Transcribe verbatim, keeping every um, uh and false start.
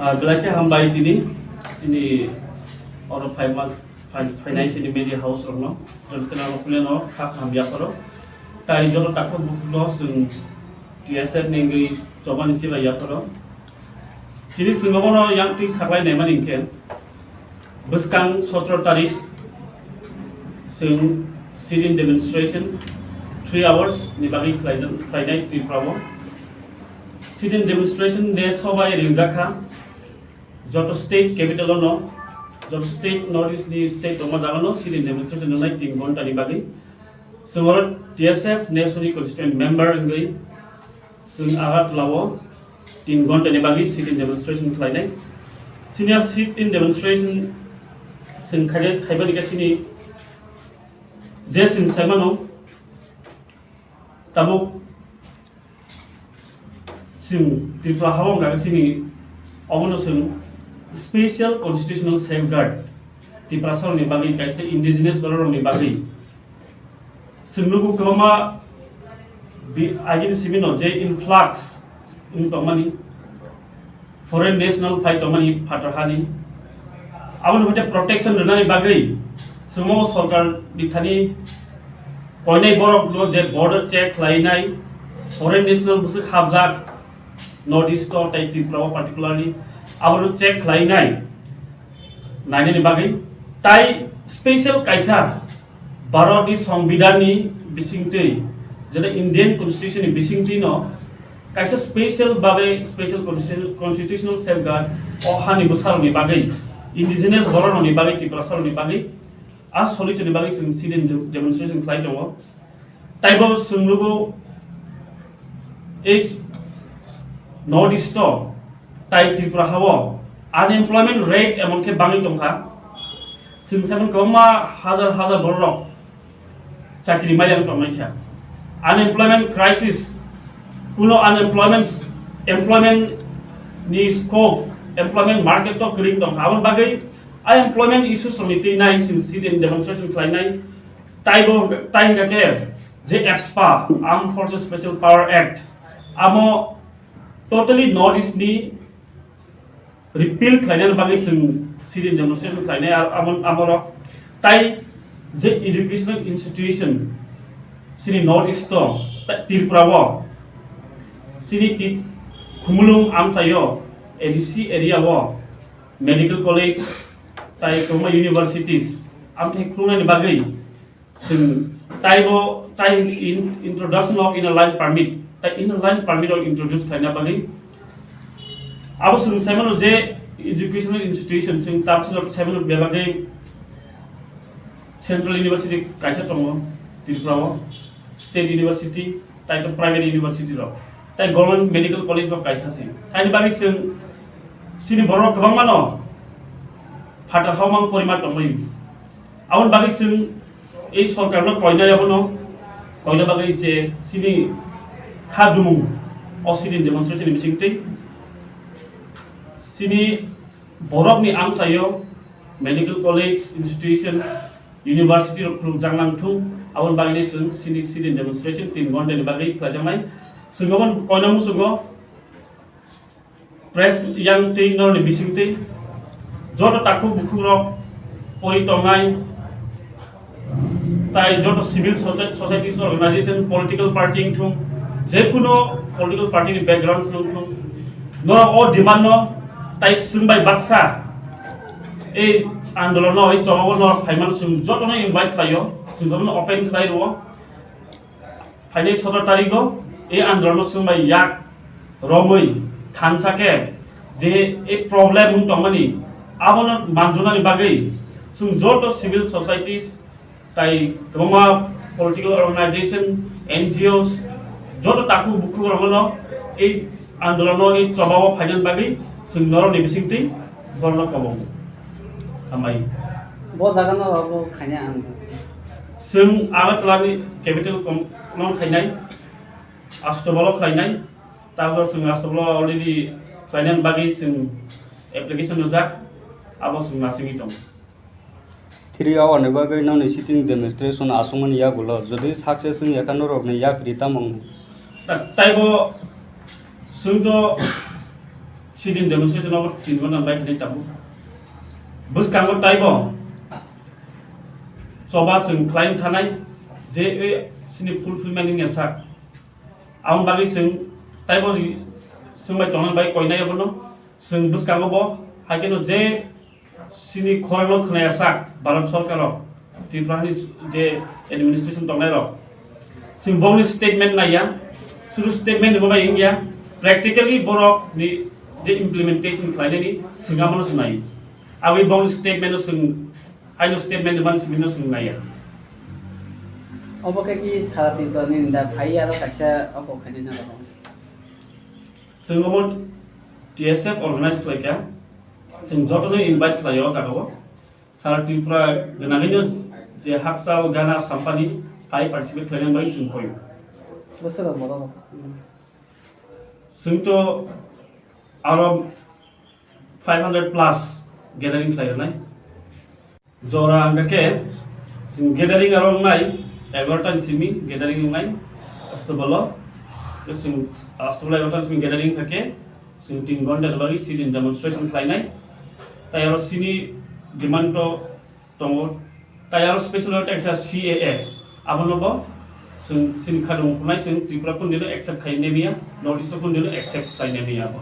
Ah, belai khe hambai tini chini oro phaima-, phai-, phainai chini media house rokno, joto chwng abo kuleno kha kaham yapharo. Tai joto takhuk bukhukno chwng T S F ni wngwi chobani chibai yapharo. Tini chwng obono yang twi saklai naimani hinkhe, bwskang sotro tarik chwng sit-in demonstration three hours ni bagwi khlaijak-, khlainai Tripura o. Sit-in demonstration de sobai ringjak kha. Joto state capital o no, joto state North East ni state tongma jaga no sit-in demonstration wngnai tin ghonta ni bagwi. Chwng oro T S F National Constituent Member wngwi chwng Agartala o tin ghonta ni bagwi sit-in demonstration khlainai. Chini a sit-in demonstration chwng khaide-, khaibani khe chini je chwng saimano tabuk chwng Tripura ha o wngkha khe chini obono chwng special constitutional safeguard Tiprasarokni bagwi kaisa indigenous bororokni bagwi. Chwng nugo kwbangma bi-, agini simi no je influx wng tongmani, foreign national phai tongmani phatar hani, aboni hoite protection rwnani bagwi chwngno sorkar ni thani koinai borok no je border check khlainai, foreign national bwswk habjak North East o tei Tripura o particularly abono check khlainai nainani bagwi tai special kaisa Bharatni Songbidanni bisingtwi, jeta Indian Constitution ni bisingtwi no kaisa special babe special constitu-, constitutional safeguard o hani bwsarokni bagwi, indigenous bororokni bagwi, Tiprasarokni bagwi a solution ni bagwi chwng sit-in de-, demonstration khlai tongo. Taibo chwng nugo ei North East o tai Tripura ha o unemployment rate emon khe bangwi tongkha. Chwng saimano kwbangma hajar hajar bororok chakri maiya wng tongmani kha. Unemployment crisis, kuno unemployment, employment ni scope, employment market to kwrwi tongkha. Aboni bagwi unemployment issues rokni twi nai chwng sit-in demonstration khlainai. Taibo, tai hwnkha khe je AFSPA, Armed Forces Special Power Act, amo totally North East ni repeal khlainani bagwi chwng sit-in demonstration khlainai, ar amo, amorok tai je educational institution chini North East o, ta-, Tripura o, chini ti-, Khumulwng amchaio A D C area o medical college tai kwbangma universities amthai khulungnani bagwi chwng taibo tai in-, introduction of inner line permit, tai inner line permit rok introduce khlaina bagwi abo chwng saimano je educational institution chwng tabuk saimano bebagwi Central University kaisa tongo Tripura o, State University, tai to private university rok, tai Government Medical College bo kaisa se. Haini bagwi chwng chini borok kwbangma no phatar hao mang porima tongwi. Aboni bagwi chwng ei sorkarno koinai abono koina bagwi je chini kha dumung o sit-in demonstration ni bisingtwi chini borokni amchaio medical college, institution, university rok khulukjak nang thung, aboni bagwi chwng chini sit-in demonstration tin ghonta ni bagwi khlaijaknai. Chwng aboni koina muchungo press yang twi norni bisingtwi joto takhuk bukhukrok pori tongnai tai joto civil soci-, societies organization, political party wngthung, jekuno political party ni background wngthung, norok o demand no tai chwng bai baksa ei andolon no, ei choba o norok phaimano chwng jotono invite khlaio, chwng jotono open khlai rwo. Phainai sotoro tarigo e andolon no chwng bai yak romwi thansa khe je e problem wng tongmani abono manjunani bagwi chwng joto civil societies tai kwbangma political organization, N G Os, joto takhuk bukhuk rokno e andolon no e choba o phainani bagwi chwng norokni bisingtwi borokno kobongo. Hambai. Bo jaga no abo khaina ang. Chwng Agartala ni capital kom-, no khainai, Astabalo khlainai, tabok chwng Astabalo already khlainani bagwi chwng application rwjak, abo chwng nasingwi tongo. Three hour ni bagwi nokni sit-in demonstration aswkmani yagulo, jodi success wngya kha norokni yapri tamo wngkha? Ta-, taibo chwng to Sidin demonstration obo tin ghonta bai khainai tabuk. Bwskango taibo choba chwng khlaina thanai je ei sini fulfillment wngya sak. Aboni bagwi chwng taibo chwng bai tongna bai koinai abono chwng bwskango bo hai kheno je sini khorangno khwnaya sak Bharat Sorkaro, Tripura ni je administration tongnai rok, chwng bongni statement naiya, suru statement ni bo bai wngya, practically borok ni je implementation khlainani chwng abono chwng nai. Aboni bongni statement no chwng, aino statement ni man simi no chwng naiya. Obo khe ki sara Tripura ni da phai aro kaisa oko khainai na rok. Chwng omo T S F organize khlaikha, chwng jotono invite khlaio o jagao. Sara Tripura gwnangwino je hakchal gana sampani phai participate khlainani bagwi chwng khoyo. Bwswk rok borok rok. Chwng to aro five hundred plus gathering khlai rwnai. Jora hwnkha khe chwng gathering aro wngnai egarota ni simi gathering wngnai Astobalo. Chwng Astobalo egarota ni simi gathering wngkha khe chwng tin ghonta ni bagwi sit-in demonstration khlainai. Tai aro chini demand to tongo. Tai aro special aro teisa C A A, abono bo chwng chini khadong phunai chwng Tripura kundilo accept khai nemiya, North East kundilo accept khai nemiya abo.